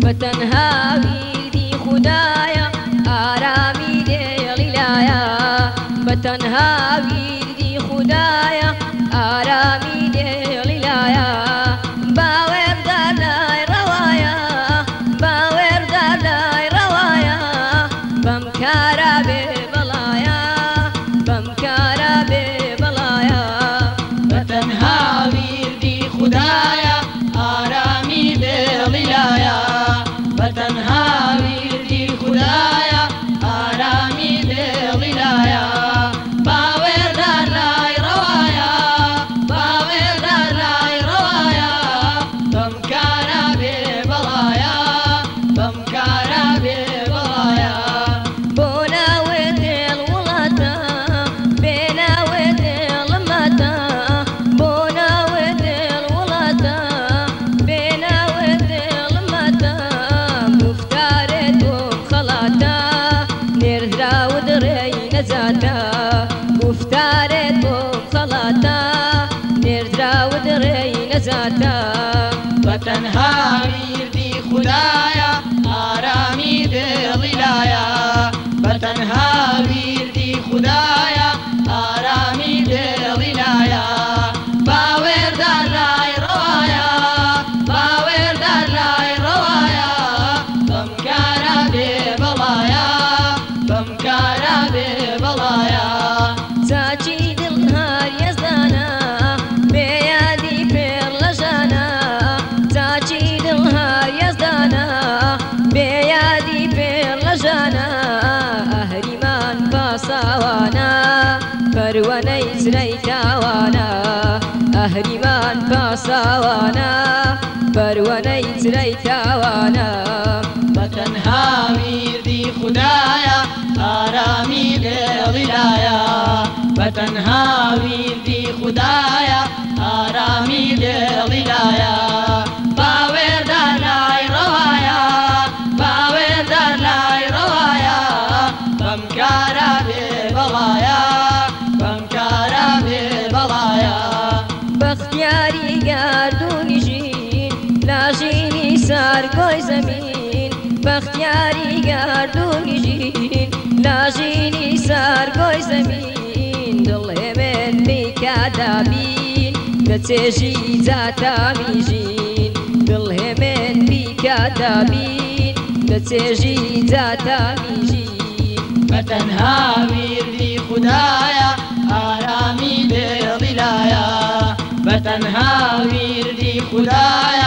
بەتەنها ویردی خودایە ئارامی دێڵی لایە بەتەنها ویردی خودایە ئارامی دێڵی لایە باوەڕدار لای ڕەوایە باوەڕدار لای ڕەوایە بەم کارە بێ بەڵایە بەم کارە بێ بەڵایە بەتەنها ویردی خودایە ئارامی دێڵی لایە بەتەنها ویردی خودایە ئارامی دێڵی لایە باوەڕدار لای ڕەوایە باوەڕدار لای ڕەوایە بەم کارە بێ بەڵایە بەم کارە بێ بەڵایە بۆ ناوێ دێڵ وڵاتە بێ ناوێ دێڵماتە بۆ ناوێ دێڵ وڵاتە بێ ناوێ دێڵماتە گوفتارێت بۆم خەڵاتە نێردراوت ڕێی نەجاتە گوفتارێت بۆم خەڵاتە نێردراوت ڕێی نەجاتە بەتەنها ویردی خودایە ئارامی دێڵی لایە بەتەنها ویردی خودایە ئارامی دێڵی لایە باوەڕدار لای ڕەوایە باوەڕدار لای ڕەوایە بەم کارە بێ بەڵایە بەم کارە بێ بەڵایە چاچی دڵ هەر یەزدانە بێ یادی پێڕ لە ژانە چاچی دڵ هەر یەزدانە بێ یادی پێڕ لە ژانە ئەهریمان پاساوانە پەروەنەی چرەی تاوانە ئەهریمان پاساوانە پەروەنەی چرەی تاوانە بەتەنها ویردی خودایە ئارامی دێڵی لایە بەتەنها ویردی خودایە ئارامی دێڵی لایە باوەڕدار لای ڕەوایە باوەڕدار لای ڕەوایە بەم کارە بێ بەڵایە بەم کارە بێ بەڵایە بەختیاری گاردوونی ژین لاژینی سارگۆی زەمین بەختیاری گاردوونی ژین لاژینی سارگۆی زەمین دڵ هێمێن بیکادابین لە چێژی جاتامی ژین دڵ هێمێن بیکادابین لە چێژی جاتامی ژین بەتەنها ویردی خودایە ئارامی دێڵی لایە بەتەنها ویردی خودایە.